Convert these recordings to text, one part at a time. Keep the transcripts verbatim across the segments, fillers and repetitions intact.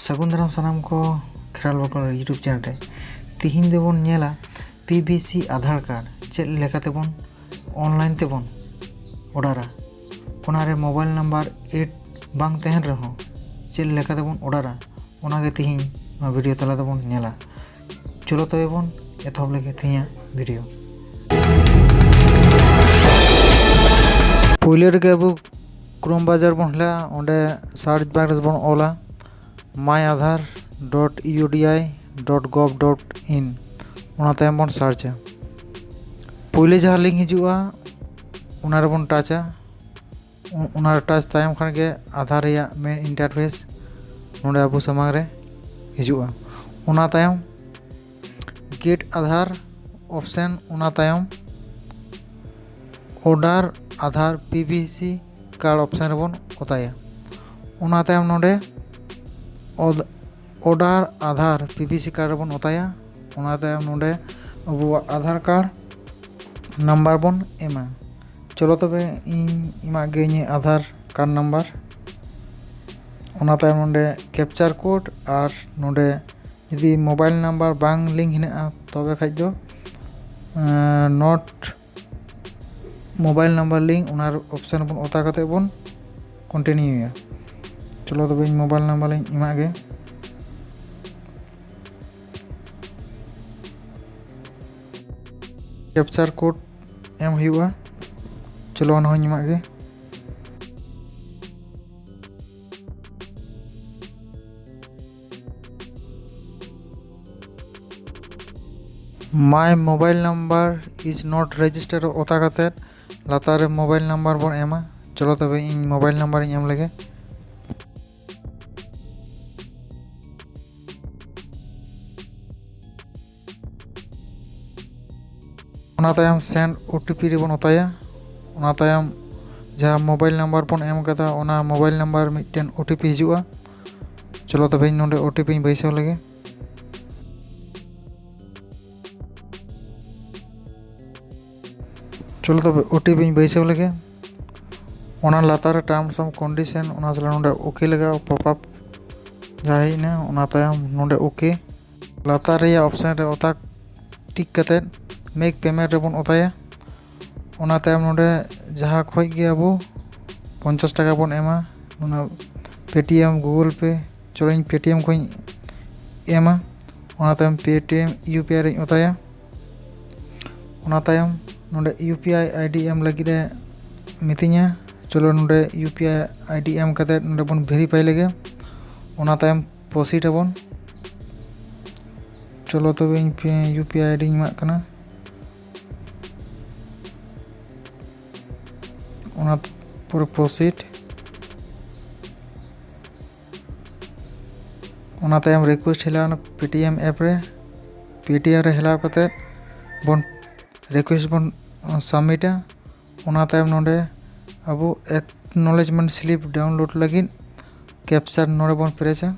ᱥᱟᱹᱜᱩᱱ ᱫᱟᱨᱟᱢ ᱥᱟᱱᱟᱢ ᱠᱚ ᱠᱷᱮᱨᱣᱟᱞ ᱵᱚᱠᱚᱞ YouTube ᱪᱮᱱᱮᱞ ᱨᱮ᱾ ᱛᱤᱦᱤᱧ ᱫᱚᱵᱚᱱ ᱧᱮᱞᱟ PVC ᱟᱫᱷᱟᱨ ᱠᱟᱨᱰ ᱪᱮᱫ ᱞᱮᱠᱟᱛᱮᱵᱚᱱ ᱚᱱᱞᱟᱭᱤᱱ ᱛᱮᱵᱚᱱ ᱚᱰᱟᱨᱟ᱾ ᱚᱱᱟᱨᱮ ᱢᱳᱵᱟᱭᱤᱞ ᱱᱟᱢᱵᱟᱨ ᱮᱰ ᱵᱟᱝ ᱛᱟᱦᱮᱱ ᱨᱮᱦᱚᱸ ᱪᱮᱫ ᱞᱮᱠᱟᱛᱮᱵᱚᱱ ᱚᱰᱟᱨᱟ, ᱚᱱᱟᱜᱮ ᱛᱤᱦᱤᱧ ᱱᱚᱣᱟ ᱵᱷᱤᱰᱤᱭᱳ ᱛᱟᱞᱟ ᱛᱮᱵᱚᱱ ᱧᱮᱞᱟ᱾ ᱪᱚᱞᱚ ᱛᱚᱵᱮ ᱵᱚᱱ ᱮᱛᱚᱦᱚᱵ ᱞᱮᱜᱮ ᱛᱤᱦᱤᱧᱟᱜ ᱵᱷᱤᱰᱤᱭᱳ᱾ ᱯᱳᱭᱞᱳ ᱨᱮᱜᱮ ᱟᱵᱚ ᱠᱨᱳᱢ ᱵᱨᱟᱣᱡᱟᱨ ᱵᱚᱱ ᱦᱮᱞᱟᱜᱼᱟ, ᱚᱸᱰᱮ ᱥᱟᱨᱪ ᱵᱟᱨ ᱨᱮᱵᱚᱱ ᱚᱞᱟ my aadhaar dot U D I dot gov dot in᱾ ᱚᱱᱟ ᱛᱟᱭᱚᱢ ᱵᱚᱱ ᱥᱟᱨᱪᱟ᱾ ᱯᱳᱭᱞᱳ ᱡᱟᱦᱟᱸ ᱞᱤᱝᱠ ᱦᱤᱡᱩᱜᱼᱟ, ᱚᱱᱟ ᱨᱮᱵᱚᱱ ᱴᱟᱪᱟ᱾ ᱚ-, ᱚᱱᱟ ᱨᱮ ᱴᱟᱪ ᱛᱟᱭᱚᱢ ᱠᱷᱟᱱ ᱜᱮ ᱟᱫᱷᱟᱨ ᱨᱮᱭᱟᱜ ᱢᱮᱱ ᱤᱱᱴᱟᱨᱯᱷᱮᱥ ᱱᱚᱰᱮ ᱟᱵᱚ ᱥᱟᱢᱟᱝ ᱨᱮ ᱦᱤᱡᱩᱜᱼᱟ᱾ ᱚᱱᱟ ᱛᱟᱭᱚᱢ ᱜᱮᱴ ᱟᱫᱷᱟᱨ ᱚᱯᱥᱮᱱ, ᱚᱱᱟ ᱛᱟᱭᱚᱢ order Aadhaar PVC card option ᱨᱮᱵᱚᱱ ᱚᱛᱟᱭᱟ᱾ ᱚᱱᱟ ᱛᱟᱭᱚᱢ ᱱᱚᱰᱮ ᱚᱰ-, ᱚᱰᱟᱨ ᱟᱫᱷᱟᱨ PVC ᱠᱟᱨᱰ ᱨᱮᱵᱚᱱ ᱚᱛᱟᱭᱟ᱾ ᱚᱱᱟ ᱛᱟᱭᱚᱢ ᱱᱚᱰᱮ ᱟᱵᱚᱣᱟᱜ ᱟᱫᱷᱟᱨ ᱠᱟᱨᱰ ᱱᱟᱢᱵᱟᱨ ᱵᱚᱱ ᱮᱢᱟ᱾ ᱪᱚᱞᱚ ᱛᱚᱵᱮ ᱤᱧ ᱮᱢᱟᱜ ᱜᱮ ᱤᱧᱟᱹᱜ ᱟᱫᱷᱟᱨ ᱠᱟᱨᱰ ᱱᱟᱢᱵᱟᱨ᱾ ᱚᱱᱟ ᱛᱟᱭᱚᱢ ᱱᱚᱰᱮ ᱠᱮᱯᱪᱟᱨ ᱠᱳᱰ, ᱟᱨ ᱱᱚᱰᱮ ᱡᱩᱫᱤ ᱢᱳᱵᱟᱭᱤᱞ ᱱᱟᱢᱵᱟᱨ ᱵᱟᱝ ᱞᱤᱝᱠ ᱦᱮᱱᱟᱜᱼᱟ, ᱛᱚᱵᱮ ᱠᱷᱟᱡ ᱫᱚ, ᱮᱸ, not mobile number link, ᱚᱱᱟ ᱚᱯᱥᱮᱱ ᱵᱚᱱ ᱚᱛᱟ ᱠᱟᱛᱮ ᱵᱚᱱ ᱠᱚᱱᱴᱤᱱᱤᱭᱩᱭᱟ᱾ ᱪᱚᱞᱚ ᱛᱚᱵᱮ ᱤᱧ ᱢᱳᱵᱟᱭᱤᱞ ᱱᱟᱢᱵᱟᱨ ᱤᱧ ᱮᱢᱟᱜ ᱜᱮ᱾ ᱠᱮᱯᱪᱟᱨ ᱠᱳᱰ ᱮᱢ ᱦᱩᱭᱩᱜᱼᱟ᱾ ᱪᱚᱞᱚ ᱚᱱᱟ ᱦᱚᱸᱧ ᱮᱢᱟᱜ ᱜᱮ᱾ My mobile number is not registered ᱚᱛᱟ ᱠᱟᱛᱮ ᱞᱟᱛᱟᱨ ᱨᱮ ᱢᱳᱵᱟᱭᱤᱞ ᱱᱟᱢᱵᱟᱨ ᱵᱚᱱ ᱮᱢᱟ᱾ ᱪᱚᱞᱚ ᱛᱚᱵᱮ ᱤᱧ ᱢᱳᱵᱟᱭᱤᱞ ᱱᱟᱢᱵᱟᱨ ᱤᱧ ᱮᱢ ᱞᱮᱜᱮ᱾ ᱚᱱᱟ ᱛᱟᱭᱚᱢ send OTP ᱨᱮᱵᱚᱱ ᱚᱛᱟᱭᱟ᱾ ᱚᱱᱟ ᱛᱟᱭᱚᱢ ᱡᱟᱦᱟᱸ ᱢᱳᱵᱟᱭᱤᱞ ᱱᱟᱢᱵᱟᱨ ᱵᱚᱱ ᱮᱢ ᱠᱟᱫᱟ, ᱚᱱᱟ ᱢᱳᱵᱟᱭᱤᱞ ᱱᱟᱢᱵᱟᱨ ᱢᱤᱫᱴᱮᱱ OTP ᱦᱤᱡᱩᱜᱼᱟ᱾ ᱪᱚᱞᱚ ᱛᱚᱵᱮ ᱤᱧ ᱱᱚᱰᱮ OTP ᱤᱧ ᱵᱟᱹᱭᱥᱟᱹᱣ ᱞᱮᱜᱮ᱾ ᱪᱚᱞᱚ ᱛᱚᱵᱮ OTP ᱤᱧ ᱵᱟᱹᱭᱥᱟᱹᱣ ᱞᱮᱜᱮ᱾ ᱚᱱᱟ ᱞᱟᱛᱟᱨ ᱨᱮ terms and condition, ᱚᱱᱟ ᱥᱟᱞᱟᱜ ᱱᱚᱰᱮ OK ᱞᱟᱜᱟᱜᱼᱟ, pop up᱾ ᱡᱟᱦᱟᱸ ᱦᱮᱡ ᱮᱱᱟ, ᱚᱱᱟ ᱛᱟᱭᱚᱢ ᱱᱚᱰᱮ OK᱾ ᱞᱟᱛᱟᱨ ᱨᱮᱭᱟᱜ ᱚᱯᱥᱮᱱ ᱨᱮ ᱚᱛᱟ ᱴᱤᱠ ᱠᱟᱛᱮᱫ ᱢᱮᱠ ᱯᱮᱢᱮᱱᱴ ᱨᱮᱵᱚᱱ ᱚᱛᱟᱭᱟ᱾ ᱚᱱᱟ ᱛᱟᱭᱚᱢ ᱱᱚᱰᱮ ᱡᱟᱦᱟᱸ ᱠᱷᱚᱡ ᱜᱮ ᱟᱵᱚ ᱯᱚᱧᱪᱟᱥ ᱴᱟᱠᱟ ᱵᱚᱱ ᱮᱢᱟ, ᱚᱱᱟ Paytm, Google Pay, ᱪᱚᱞᱚ ᱤᱧ Paytm ᱠᱷᱚᱡ ᱤᱧ ᱮᱢᱟ᱾ ᱚᱱᱟ ᱛᱟᱭᱚᱢ Paytm UPI ᱨᱮᱧ ᱚᱛᱟᱭᱟ᱾ ᱚᱱᱟ ᱛᱟᱭᱚᱢ ᱱᱚᱰᱮ UPI ID ᱮᱢ ᱞᱟᱹᱜᱤᱫ ᱮ ᱢᱤᱛᱟᱹᱧᱟ᱾ ᱪᱚᱞᱚ ᱱᱚᱰᱮ UPI ID ᱮᱢ ᱠᱟᱛᱮᱫ ᱱᱚᱰᱮ ᱵᱚᱱ ᱵᱷᱮᱨᱤᱯᱷᱟᱭ ᱞᱮᱜᱮ᱾ ᱚᱱᱟ ᱛᱟᱭᱚᱢ ᱯᱨᱚᱥᱤᱰ ᱟᱵᱚᱱ᱾ ᱪᱚᱞᱚ ᱛᱚᱵᱮ ᱤᱧ ᱯᱮ-, UPI ID ᱤᱧ ᱮᱢᱟᱜ ᱠᱟᱱᱟ᱾ ᱚᱱᱟ ᱯᱚᱨᱮ ᱯᱨᱚᱥᱤᱰ᱾ ᱚᱱᱟ ᱛᱟᱭᱚᱢ ᱨᱤᱠᱩᱭᱮᱥᱴ ᱦᱮᱞᱟᱣ ᱮᱱᱟ Paytm ᱮᱯ ᱨᱮ᱾ Paytm ᱨᱮ ᱦᱮᱞᱟᱣ ᱠᱟᱛᱮᱫ ᱵᱚᱱ ᱨᱤᱠᱩᱭᱮᱥᱴ ᱵᱚᱱ ᱥᱟᱵᱢᱤᱴᱟ᱾ ᱚᱱᱟ ᱛᱟᱭᱚᱢ ᱱᱚᱰᱮ ᱟᱵᱚ ᱮᱠᱱᱚᱞᱮᱡᱽᱢᱮᱱᱴ ᱥᱞᱤᱯ ᱰᱟᱣᱩᱱᱞᱳᱰ ᱞᱟᱹᱜᱤᱫ ᱠᱮᱯᱪᱟᱨ ᱱᱚᱰᱮ ᱵᱚᱱ ᱯᱮᱨᱮᱡᱟ᱾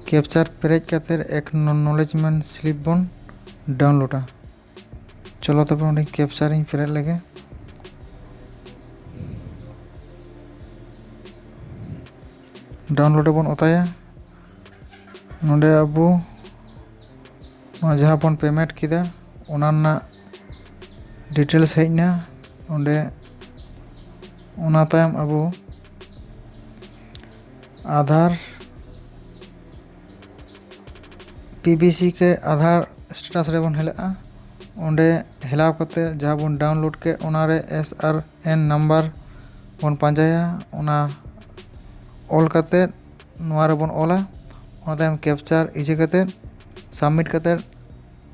ᱠᱮᱯᱪᱟᱨ ᱯᱮᱨᱮᱡ ᱠᱟᱛᱮᱫ ᱮᱠᱱᱚᱞᱮᱡᱽᱢᱮᱱᱴ ᱥᱞᱤᱯ ᱵᱚᱱ ᱰᱟᱣᱩᱱᱞᱳᱰᱟ᱾ ᱪᱚᱞᱚ ᱛᱚᱵᱮ ᱚᱸᱰᱮ ᱠᱮᱯᱪᱟᱨ ᱤᱧ ᱯᱮᱨᱮᱡ ᱞᱮᱜᱮ᱾ ᱰᱟᱣᱩᱱᱞᱳᱰ ᱵᱚᱱ ᱚᱛᱟᱭᱟ᱾ ᱱᱚᱰᱮ ᱟᱵᱚ ᱱᱚᱣᱟ ᱡᱟᱦᱟᱸ ᱵᱚᱱ ᱯᱮᱢᱮᱱᱴ ᱠᱮᱫᱟ, ᱚᱱᱟ ᱨᱮᱱᱟᱜ ᱰᱤᱴᱮᱞᱥ ᱦᱮᱡ ᱮᱱᱟ ᱚᱸᱰᱮ᱾ ᱚᱱᱟ ᱛᱟᱭᱚᱢ ᱟᱵᱚ ᱟᱫᱷᱟᱨ, PBC ᱠᱮ ᱟᱫᱷᱟᱨ ᱥᱴᱮᱴᱟᱥ ᱨᱮᱵᱚᱱ ᱦᱮᱞᱟᱜᱼᱟ᱾ ᱚᱸᱰᱮ ᱦᱮᱞᱟᱣ ᱠᱟᱛᱮ ᱡᱟᱦᱟᱸ ᱵᱚᱱ ᱰᱟᱣᱩᱱᱞᱳᱰ ᱠᱮᱫ, ᱚᱱᱟᱨᱮ SRN ᱱᱟᱢᱵᱟᱨ ᱵᱚᱱ ᱯᱟᱸᱡᱟᱭᱟ᱾ ᱚᱱᱟ ᱚᱞ ᱠᱟᱛᱮ ᱱᱚᱣᱟ ᱨᱮᱵᱚᱱ ᱚᱞᱟ᱾ ᱚᱱᱟ ᱛᱟᱭᱚᱢ ᱠᱮᱯᱪᱟᱨ ᱤᱡᱮ ᱠᱟᱛᱮ ᱥᱟᱵᱢᱤᱴ ᱠᱟᱛᱮ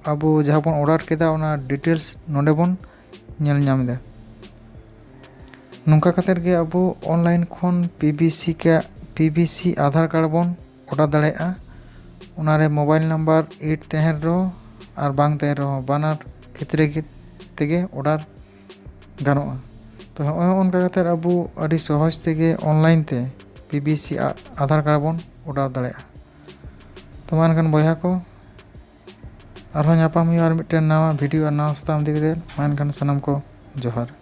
ᱟᱵᱚ ᱡᱟᱦᱟᱸ ᱵᱚᱱ ᱚᱰᱟᱨ ᱠᱮᱫᱟ, ᱚᱱᱟ ᱰᱤᱴᱮᱞᱥ ᱱᱚᱰᱮ ᱵᱚᱱ ᱧᱮᱞ ᱧᱟᱢ ᱮᱫᱟ᱾ ᱱᱚᱝᱠᱟ ᱠᱟᱛᱮ ᱜᱮ ᱟᱵᱚ ᱚᱱᱞᱟᱭᱤᱱ ᱠᱷᱚᱱ PBC ᱠᱟ-, PBC ᱟᱫᱷᱟᱨ ᱠᱟᱨᱰ ᱵᱚᱱ ᱚᱰᱟᱨ ᱫᱟᱲᱮᱭᱟᱜᱼᱟ᱾ ᱚᱱᱟᱨᱮ ᱢᱳᱵᱟᱭᱤᱞ ᱱᱟᱢᱵᱟᱨ ᱮᱰ ᱛᱟᱦᱮᱱ ᱨᱮᱦᱚᱸ ᱟᱨ ᱵᱟᱝ ᱛᱟᱦᱮᱱ ᱨᱮᱦᱚᱸ, ᱵᱟᱱᱟᱨ ᱠᱷᱮᱛᱨᱮ ᱜᱮ ᱛᱮᱜᱮ ᱚᱰᱟᱨ ᱜᱟᱱᱚᱜᱼᱟ᱾ ᱛᱚ, ᱦᱚᱸᱜᱼᱚᱭ ᱚᱱᱠᱟ ᱠᱟᱛᱮ ᱟᱵᱚ ᱟᱹᱰᱤ ᱥᱚᱦᱚᱡᱽ ᱛᱮᱜᱮ ᱚᱱᱞᱟᱭᱤᱱ ᱛᱮ PBC ᱟ-, ᱟᱫᱷᱟᱨ ᱠᱟᱨᱰ ᱵᱚᱱ ᱚᱰᱟᱨ ᱫᱟᱲᱮᱭᱟᱜᱼᱟ᱾ ᱛᱚ, ᱢᱟ ᱮᱱᱠᱷᱟᱱ ᱵᱚᱭᱦᱟ ᱠᱚ, ᱟᱨᱦᱚᱸ ᱧᱟᱯᱟᱢ ᱦᱩᱭᱩᱜᱼᱟ ᱟᱨ ᱢᱤᱫᱴᱮᱱ ᱱᱟᱣᱟ ᱵᱷᱤᱰᱤᱭᱳ ᱟᱨ ᱱᱟᱣᱟ ᱥᱟᱛᱟᱢ ᱤᱫᱤ ᱠᱟᱛᱮ᱾ ᱢᱟ ᱮᱱᱠᱷᱟᱱ ᱥᱟᱱᱟᱢ ᱠᱚ ᱡᱚᱦᱟᱨ᱾